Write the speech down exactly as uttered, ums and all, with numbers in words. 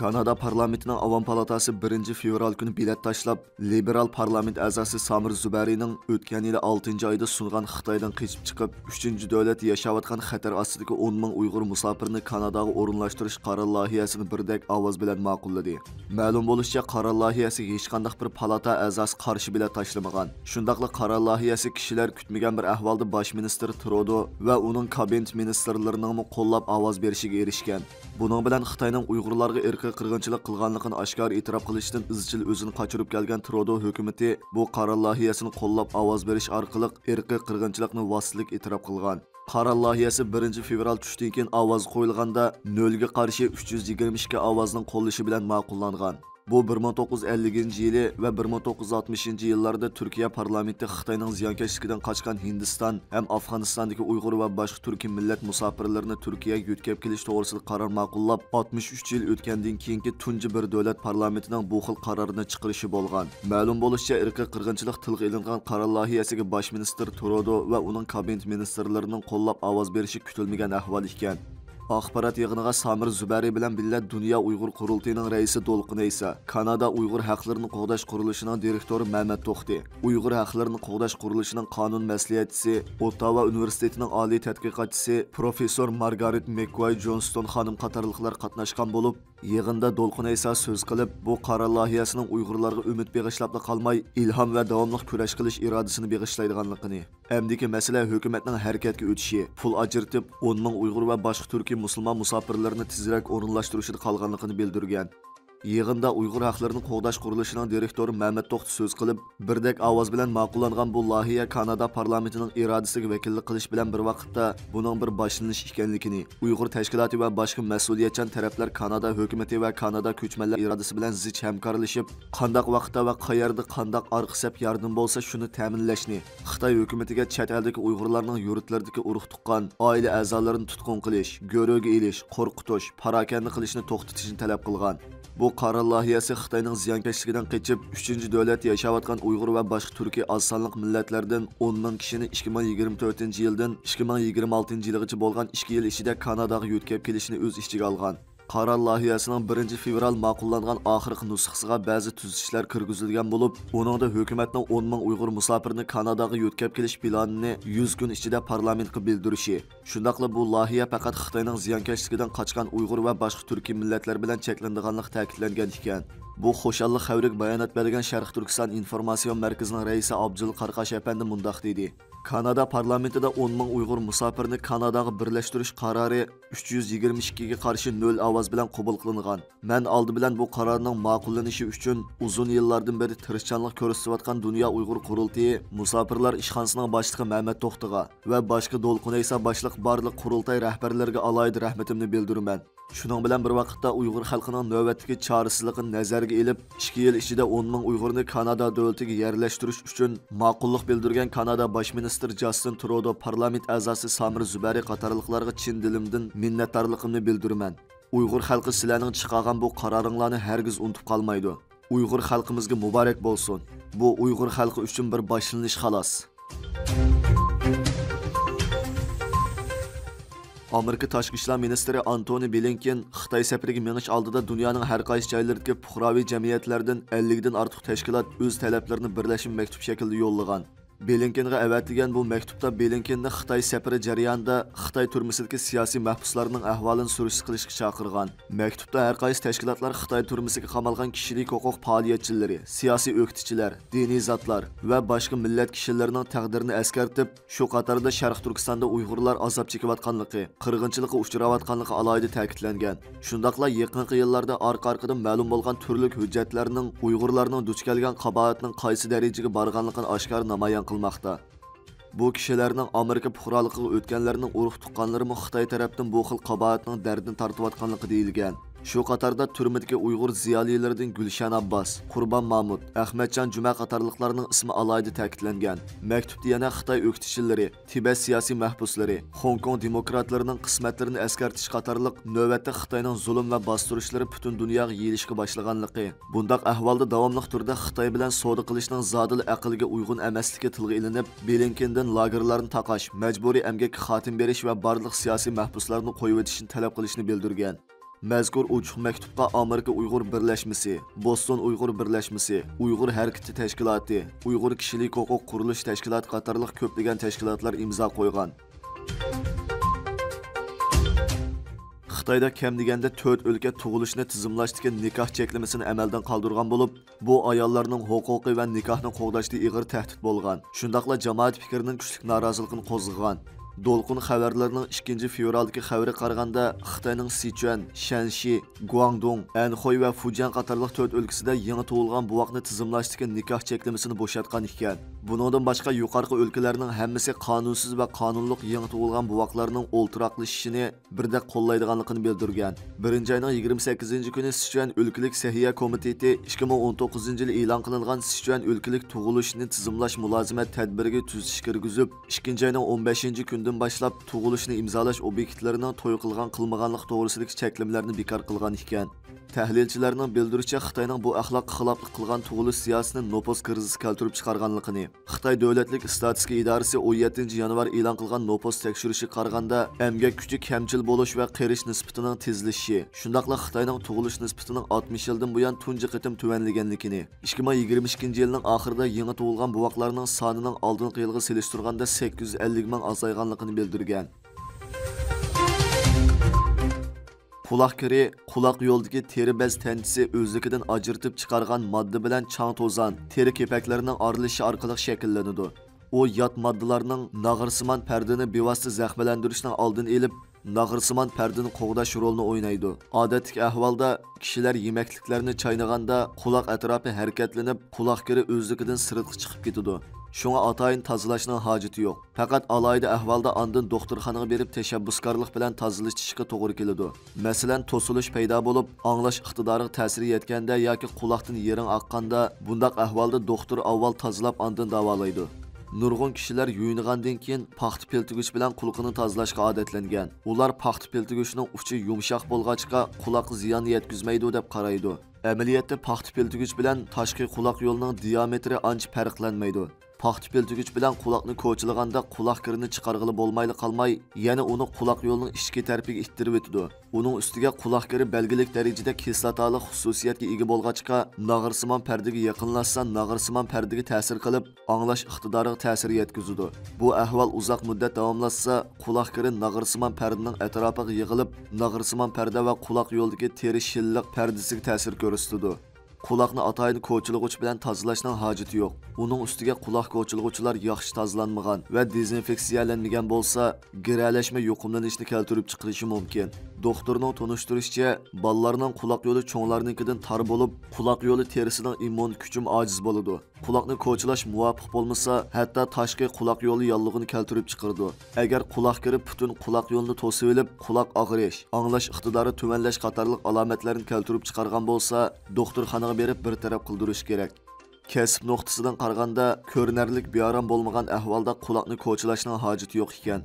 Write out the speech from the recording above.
كانادا پارلامېنتىنىڭ ئاۋام پالاتاسى بىرىنچى فېۋرال كۈنى بېلەت تاشلاپ، لىبېرال پارلامېنت ئەزاسى سامىر زۇبەرىنىڭ ئۆتكەن يىلى ئالتىنچى ئايدا سۇنغان خىتايدىن قېچىپ چىقىپ، ئۈچىنچى دۆلەتتە ياشاۋاتقان خەتەر ئاستىدىكى ئون مىڭ ئۇيغۇر مۇساپىرىنى كاناداغا ئورۇنلاشتۇرۇش قارار لايىھەسىنى بىردەك ئاۋاز بىلەن ماقۇللىدى. مەلۇم بولۇشىچە، قارار لايىھەسىگە ھېچقانداق بىر پالاتا ئەزاسى قارشى بېلەت تاشلىمىغان. شۇنداقلا قارار لايىھەسى كىشىلەر كۈتمىگەن بىر ئەھۋالدا باش مىنىستىر ترودو ۋە ئۇنىڭ كابىنېت مىنىستىرلىرىنىڭمۇ قوللاپ ئاۋاز بېرىشىگە ئېرىشكەن. بۇنىڭ بىلەن خىتاينىڭ ئۇيغۇرلارغا ئىرقىي قىرغىنچىلىق قىلغانلىقىنى ئاشكارا ئېتىراپ قىلىشتىن ئىزچىل ئۆزىنى قاچۇرۇپ كەلگەن ترودو ھۆكۈمىتى بۇ قارار لايىھەسىنى قوللاپ ئاۋاز بېرىش ئارقىلىق ئىرقىي قىرغىنچىلىقنى ۋاسىتىلىك ئېتىراپ قىلغان. قارار لايىھەسى بىرىنچى فېۋرال چۈشتىن كېيىن ئاۋازغا قويۇلغاندا، نۆلگە قارشى ئۈچ يۈز يىگىرمە ئىككى ئاۋازنىڭ قوللىشى بىلەن ماقۇللانغان. بۇ بىر مىڭ توققۇز يۈز ئەللىكىنچى يىلى ۋە بىر مىڭ توققۇز يۈز ئاتمىشىنچى يىللاردا تۈركىيە پارلامېنتى خىتاينىڭ زىيانكەشلىكىدىن قاچقان ھىندىستان ھەم ئافغانىستاندىكى ئۇيغۇر ۋە باشقا تۈركىي مىللەت مۇساپىرلىرىنى تۈركىيەگە يۆتكەپ كېلىش توغرىسىدا قارار ماقۇللاپ، ئاتمىش ئۈچ يىل ئۆتكەندىن كېيىنكى تۇنجى بىر دۆلەت پارلامېنتىنىڭ بۇ خىل قارارنى چىقىرىشى بولغان. مەلۇم بولۇشىچە، ئىرقىي قىرغىنچىلىق تىلغا ئېلىنغان قارار لايىھەسىگە باش مىنىستىر ترودو ۋە ئۇنىڭ كابىنېت مىنىستىرلىرىنىڭ قوللاپ ئاۋاز بېرىشى كۈتۈلمىگەن ئەھۋال ئىكەن. ئاخبارات يىغىنىغا سامىر زۇبەرى بىلەن بىللە دۇنيا ئۇيغۇر قۇرۇلتىيىنىڭ رەئىسى دولقۇن ئەيسا، كانادا ئۇيغۇر ھەقلىرىنى قوغداش قۇرۇلۇشىنىڭ دىرېكتورى مەمەت توختى، ئۇيغۇر ھەقلىرىنى قوغداش قۇرۇلۇشىنىڭ قانۇن مەسلىھەتچىسى، ئوتتاۋا ئۇنىۋېرسىتېتىنىڭ ئالىي تەتقىقاتچىسى پروفېسسور مارگارېت مېككۇاي جونستون خانىم قاتارلىقلار قاتناشقان بولۇپ، يىغىندا دولقۇن ئەيسا سۆز قىلىپ، بۇ قارار لايىھەسىنىڭ ئۇيغۇرلارغا ئۈمىد بېغىشلاپلا قالماي، ئىلھام ۋە داۋاملىق كۈرەش قىلىش ئىرادىسىنى بېغىشلايدىغانلىقىنى، ئەمدىكى مەسىلە ھۆكۈمەتنىڭ ھەرىكەتكە ئۆتۈشى، پۇل ئاجرىتىپ، ئون مىڭ ئۇيغۇر ۋە باشقا تۈركىي مۇسۇلمان مۇساپىرلىرىنى تېزرەك ئورۇنلاشتۇرۇشىدا قالغانلىقىنى بىلدۈرگەن. يىغىندا ئۇيغۇر ھەقلىرىنى قوغداش قۇرۇلۇشىنىڭ دىرېكتورى مەمەت توختى سۆز قىلىپ، بىردەك ئاۋاز بىلەن ماقۇللانغان بۇ لايىھە كانادا پارلامېنتىنىڭ ئىرادىسىگە ۋەكىللىك قىلىش بىلەن بىر ۋاقىتتا، بۇنىڭ بىر باشلىنىش ئىكەنلىكىنى، ئۇيغۇر تەشكىلاتى ۋە باشقا مەسئۇلىيەتچان تەرەپلەر كانادا ھۆكۈمىتى ۋە كانادا كۆچمەنلەر ئىدارىسى بىلەن زىچ ھەمكارلىشىپ، قانداق ۋاقىتتا ۋە قەيەردە قانداق ئارقا سەپ ياردىمى بولسا، شۇنى تەمىنلەشنى، خىتاي ھۆكۈمىتىگە چەت ئەلدىكى ئۇيغۇرلارنىڭ يۇرتلىرىدىكى ئۇرۇق-تۇغقان، ئائىلە ئەزالىرىنى تۇتقۇن قىلىش، گۆرۈگە ئېلىش، قورقۇتۇش، پاراكەندە قىلىشنى توختىتىشنى تەلەپ قىلغان. بۇ قارار لايىھەسى خىتاينىڭ زىيانكەشلىكىدىن قېچىپ، ئۈچىنچى دۆلەتتە ياشاۋاتقان ئۇيغۇر ۋە باشقا تۈركىي ئاز سانلىق مىللەتلەردىن ئون مىڭ كىشىنى ئىككى مىڭ يىگىرمە تۆتىنچى يىلدىن ئىككى مىڭ يىگىرمە ئالتىنچى يىلغىچە بولغان ئىككى يىل ئىچىدە كاناداغا يۆتكەپ كېلىشنى ئۆز ئىچىگە ئالغان. قارار لايىھەسىنىڭ بىرىنچى فېۋرال ماقۇللانغان ئاخىرقى نۇسخىسىغا بەزى تۈزىتىشلەر كىرگۈزۈلگەن بولۇپ، ئۇنىڭدا ھۆكۈمەتنىڭ ئون مىڭ ئۇيغۇر مۇساپىرىنى كاناداغا يۆتكەپ كېلىش پىلانىنى يۈز كۈن ئىچىدە پارلامېنتقا بىلدۈرۈشى، شۇنداقلا بۇ لايىھە پەقەت خىتاينىڭ زىيانكەشلىكىدىن قاچقان ئۇيغۇر ۋە باشقا تۈركىي مىللەتلەر بىلەن چەكلىنىدىغانلىقى تەكىتلەنگەن ئىكەن. بۇ خۇشاللىق خەۋىرىگە بايانات بەرگەن شەرقىي تۈركىستان ئىنفورماتسىيون مەركىزىنىڭ رەئىسى ئابدۇللا قاراقاش ئەپەندى مۇنداق دېدى: كانادا پارلامېنتىدا ئون مىڭ ئۇيغۇر مۇساپىرىنى كاناداغا بىرلەشتۈرۈش قارارى ئۈچ يۈز يىگىرمە ئىككىگە قارشى نۆل ئاۋاز بىلەن قوبۇل قىلىنغان. مەن ئالدى بىلەن بۇ قارارنىڭ ماقۇللىنىشى ئۈچۈن ئۇزۇن يىللاردىن بېرى تىرىشچانلىق كۆرسىتىۋاتقان دۇنيا ئۇيغۇر قۇرۇلتىيى مۇساپىرلار ئىشخانىسىنىڭ باشلىقى مەمەت توختىغا ۋە باشقا دولقۇن ئەيسا باشلىق بارلىق قۇرۇلتاي رەھبەرلىرىگە ئالاھىدە رەھمىتىمنى بىلدۈرىمەن. شۇنىڭ بىلەن بىر ۋاقىتتا، ئۇيغۇر خەلقىنىڭ نۆۋەتتىكى چارىسىزلىقىنى نەزەرگە ئېلىپ، ئىككى يىل ئىچىدە ئون مىڭ ئۇيغۇرنى كانادا دۆلىتىگە يەرلەشتۈرۈش ئۈچۈن ماقۇللۇق بىلدۈرگەن كانادا باش مىنىستىرى جاستىن ترودو، پارلامېنت ئەزاسى سامىر زۇبەرى قاتارلىقلارغا چىن دىلىمدىن مىننەتدارلىقىمنى بىلدۈرىمەن. ئۇيغۇر خەلقى سىلەرنىڭ چىقارغان بۇ قارارىڭلارنى ھەرگىز ئۇنتۇپ قالمايدۇ. ئۇيغۇر خەلقىمىزگە مۇبارەك بولسۇن. بۇ ئۇيغۇر خەلقى ئۈچۈن بىر باشلىنىش، خالاس. ئامېرىكا تاشقى ئىشلار مىنىستىرى ئانتونى بلىنكېن خىتاي سەپىرىگە مېڭىش ئالدىدا دۇنيانىڭ ھەر قايسى جايلىرىدىكى پۇقراۋى جەمئىيەتلەردىن ئەللىكتىن ئارتۇق تەشكىلات ئۆز تەلەپلىرىنى بىرلەشمە مەكتۇپ شەكلىدە يوللىغان. بلىنكېنغا ئەۋەتىلگەن بۇ مەكتۇپتا بلىنكېننى خىتاي سەپىرى جەريانىدا خىتاي تۈرمىسىدىكى سىياسىي مەھبۇسلارنىڭ ئەھۋالىنى سۈرۈشتە قىلىشقا چاقىرغان. مەكتۇپتا ھەر قايسى تەشكىلاتلار خىتاي تۈرمىسىگە قامالغان كىشىلىك ھوقۇق پائالىيەتچىلىرى، سىياسىي ئۆكتىچىلەر، دىنىي زاتلار ۋە باشقا مىللەت كىشىلىرىنىڭ تەقدىرىنى ئەسكەرتىپ، شۇ قاتاردا شەرقىي تۈركىستاندا ئۇيغۇرلار ئازاب چېكىۋاتقانلىقى، قىرغىنچىلىققا ئۇچراۋاتقانلىقى ئالاھىدە تەكىتلەنگەن. شۇنداقلا يېقىنقى يىللاردا ئارقا-ئارقىدىن مەلۇم بولغان تۈرلۈك ھۆججەتلەرنىڭ ئۇيغۇرلارنىڭ دۇچ كەلگەن قاباھەتنىڭ قايسى دەرىجىگە بارغانلىقىنى ئاشكارا نامايان قىلماقتا. بۇ كىشىلەرنىڭ ئامېرىكا پۇقرالىقىغا ئۆتكەنلەرنىڭ ئۇرۇق-تۇغقانلىرىمۇ خىتاي تەرەپتىن بۇ خىل قاباھەتنىڭ دەردىنى تارتىۋاتقانلىقى دېيىلگەن. شۇ قاتاردا تۈرمىدىكى ئۇيغۇر زىيالىيلىرىدىن گۈلشەن ئابباس، قۇربان مامۇت، ئەخمەتجان جۈمە قاتارلىقلارنىڭ ئىسمى ئالاھىدە تەكىتلەنگەن. مەكتۇپتا يەنە خىتاي ئۆكتىچىلىرى، تىبەت سىياسىي مەھبۇسلىرى، خوڭكوڭ دېموكراتلىرىنىڭ قىسمەتلىرىنى ئەسكەرتىش قاتارلىق نۆۋەتتە خىتاينىڭ زۇلۇم ۋە باستۇرۇشلىرى پۈتۈن دۇنياغا يېيىلىشقا باشلىغانلىقى، بۇنداق ئەھۋالدا داۋاملىق تۈردە خىتاي بىلەن سودا قىلىشنىڭ زادىلا ئەقىلگە ئۇيغۇن ئەمەسلىكى تىلغا ئېلىنىپ، بلىنكېندىن لاگېرلارنى تاقاش، مەجبۇرىي ئەمگەككە خاتىمە بېرىش ۋە بارلىق سىياسىي مەھبۇسلارنى قويۇۋېتىشنى تەلەپ قىلىشنى بىلدۈرگەن. مەزكۇر ئوچۇق مەكتۇپقا ئامېرىكا ئۇيغۇر بىرلەشمىسى، بوستون ئۇيغۇر بىرلەشمىسى، ئۇيغۇر ھەرىكىتى تەشكىلاتى، ئۇيغۇر كىشىلىك ھوقۇق قۇرۇلۇش تەشكىلاتى قاتارلىق كۆپلىگەن تەشكىلاتلار ئىمزا قويغان. خىتايدا كەم دېگەندە تۆت ئۆلكە تۇغۇلۇشنى تىزىملاشتىكى نىكاھ چەكلىمىسىنى ئەمەلدىن قالدۇرغان بولۇپ، بۇ ئاياللارنىڭ ھوقۇقى ۋە نىكاھنى قوغداشتا ئىغىر تەھدىت بولغان، شۇنداقلا جامائەت پىكرىنىڭ كۈچلۈك نارازىلىقىنى قوزغىغان. دولقۇن خەۋەرلىرىنىڭ ئىككىنچى فېۋرالدىكى خەۋىرىگە قارىغاندا، خىتاينىڭ سىچۈەن، شەنشى، گۇاڭدۇڭ، ئەنخۇي ۋە فۇجيەن قاتارلىق تۆت ئۆلكىسىدە يېڭى تۇغۇلغان بوۋاقنى تىزىملاشتىكى نىكاھ چەكلىمىسىنى بوشاتقان ئىكەن. بۇنىڭدىن باشقا، يۇقىرىقى ئۆلكىلەرنىڭ ھەممىسى قانۇنسىز ۋە قانۇنلۇق يېڭى تۇغۇلغان بوۋاقلارنىڭ ئولتۇراقلىشىشىنى بىردەك قوللايدىغانلىقىنى بىلدۈرگەن. بىرىنچى ئاينىڭ يىگىرمە سەككىزىنچى كۈنى سىچۈەن ئۆلكىلىك سەھىيە كومىتېتى ئىككى مىڭ ئون توققۇزىنچى يىلى ئېلان قىلىنغان سىچۈەن ئۆلكىلىك تۇغۇلۇشنى تىزىملاش مۇلازىمەت تەدبىرىگە تۈزىتىش كىرگۈزۈپ، ئىككىنچى ئاينىڭ ئون بەشىنچى كۈنىدىن باشلاپ تۇغۇلۇشنى ئىمزالاش ئوبيېكتلىرىنىڭ توي قىلغان-قىلمىغانلىقى توغرىسىدىكى چەكلىمىلەرنى بىكار قىلغان ئىكەن. تەھلىلچىلەرنىڭ بىلدۈرۈشىچە، خىتاينىڭ بۇ ئەخلاققا خىلاپلىق قىلغان تۇغۇلۇش سىياسىتىنى نوپۇس كىرىزىسى كەلتۈرۈپ چىقارغانلىقىنى، خىتاي دۆلەتلىك ئىستاتىستىكا ئىدارىسى ئون يەتتىنچى يانۋار ئېلان قىلغان نوپۇس تەكشۈرۈشىگە قارىغاندا، ئەمگەك كۈچى كەمچىل بولۇش ۋە قېرىش نىسبىتىنىڭ تېزلىشىشى، شۇنداقلا خىتاينىڭ تۇغۇلۇش نىسبىتىنىڭ ئاتمىش يىلدىن بۇيان تۇنجى قېتىم تۆۋەنلىگەنلىكىنى، ئىككى مىڭ يىگىرمە ئىككىنچى يىلنىڭ ئاخىرىدا يېڭى تۇغۇلغان بوۋاقلارنىڭ سانىنىڭ ئالدىنقى يىلغا سېلىشتۇرغاندا سەككىز يۈز ئەللىك مىڭ ئازايغانلىقىنى بىلدۈرگەن. قۇلاق كىرى، قۇلاق يولىدىكى تېرە بەز تەنچىسى ئۆزلۈكىدىن ئاجرىتىپ چىقارغان ماددا بىلەن چاڭ-توزان، تېرە كېپەكلىرىنىڭ ئارىلىشىشى ئارقىلىق شەكىللىنىدۇ. ئۇ يات ماددىلارنىڭ ناغرىسىمان پەردىنى بىۋاسىتە زەخىملەندۈرۈشنىڭ ئالدىنى ئېلىپ، ناغرىسىمان پەردىنى قوغداش رولىنى ئوينايدۇ. ئادەتتىكى ئەھۋالدا، كىشىلەر يېمەكلىكلەرنى چاينىغاندا، قۇلاق ئەتراپى ھەرىكەتلىنىپ، قۇلاق كىرى ئۆزلۈكىدىن سىرتقا چىقىپ كېتىدۇ. شۇڭا ئاتايىن تازىلاشنىڭ ھاجىتى يوق. پەقەت ئالاھىدە ئەھۋالدا ئاندىن دوختۇرخانىغا بېرىپ تەشەببۇسكارلىق بىلەن تازىلىتىشقا توغرا كېلىدۇ. مەسىلەن، توسۇلۇش پەيدا بولۇپ، ئاڭلاش ئىقتىدارىغا تەسىرى يەتكەندە ياكى قۇلاقتىن يىرىڭ ئاققاندا، بۇنداق ئەھۋالدا دوختۇر ئاۋۋال تازىلاپ، ئاندىن داۋالايدۇ. نۇرغۇن كىشىلەر يۇيۇنغاندىن كېيىن پاختا پىل تۈگۈچ بىلەن قۇلىقىنى تازىلاشقا ئادەتلەنگەن. ئۇلار پاختا پىل تۈگۈچنىڭ ئۇچى يۇمشاق بولغاچقا، قۇلاققا زىيان يەتكۈزمەيدۇ دەپ قارايدۇ. ئەمەلىيەتتە پاختا پىل تۈگۈچ بىلەن تاشقى قۇلاق يولىنىڭ دىيامېتىرى ئانچە پەرقلەنمەيدۇ. پاختا پىل تۈگۈچ بىلەن قۇلاقنى كوچىلىغاندا قۇلاق كىرىنى چىقارغىلى بولمايلا قالماي، يەنە ئۇنى قۇلاق يولىنىڭ ئىچكى تەرىپىگە ئىتتىرىۋېتىدۇ. ئۇنىڭ ئۈستىگە قۇلاق كىرى بەلگىلىك دەرىجىدە كىسلاتالىق خۇسۇسىيەتكە ئىگە بولغاچقا، ناغرىسىمان پەردىگە يېقىنلاشسا، ناغرىسىمان پەردىگە تەسىر قىلىپ، ئاڭلاش ئىقتىدارىغا تەسىر يەتكۈزىدۇ. بۇ ئەھۋال ئۇزاق مۇددەت داۋاملاشسا، قۇلاق كىرى ناغرىسىمان پەردىنىڭ ئەتراپىغا يىغىلىپ، ناغرىسىمان پەردە ۋە قۇلاق يولىدىكى تېرە شىللىق پەردىسىگە تەسىر كۆرسىتىدۇ. قۇلاقنى ئاتايىن كوچىلىغۇچ بىلەن تازىلاشنىڭ ھاجىتى يوق. ئۇنىڭ ئۈستىگە قۇلاق كوچىلىغۇچىلار ياخشى تازىلانمىغان ۋە دېزىنفېكسىيەلەنمىگەن بولسا، گىرەلەشمە يۇقۇملىنىشنى كەلتۈرۈپ چىقىرىشى مۇمكىن. دوختۇرنىڭ تونۇشتۇرۇشىچە، بالىلارنىڭ قۇلاق يولى چوڭلارنىڭكىدىن تار بولۇپ، قۇلاق يولى تېرىسىنىڭ ئىممۇن كۈچىمۇ ئاجىز بولىدۇ. قۇلاقنى كوچىلاش مۇۋاپىق بولمىسا، ھەتتا تاشقى قۇلاق يولى ياللۇغىنى كەلتۈرۈپ چىقىرىدۇ. ئەگەر قۇلاق كىرى پۈتۈن قۇلاق يولىنى توسۇۋېلىپ، قۇلاق ئاغرىش، ئاڭلاش ئىقتىدارى تۆۋەنلەش قاتارلىق ئالامەتلەرنى كەلتۈرۈپ چىقارغان بولسا، دوختۇرخانىغا بېرىپ بىر تەرەپ قىلدۇرۇش كېرەك. كەسىپ نۇقتىسىدىن قارىغاندا، كۆرۈنەرلىك بىئارام بولمىغان ئەھۋالدا قۇلاقنى كوچىلاشنىڭ ھاجىتى يوق ئىكەن.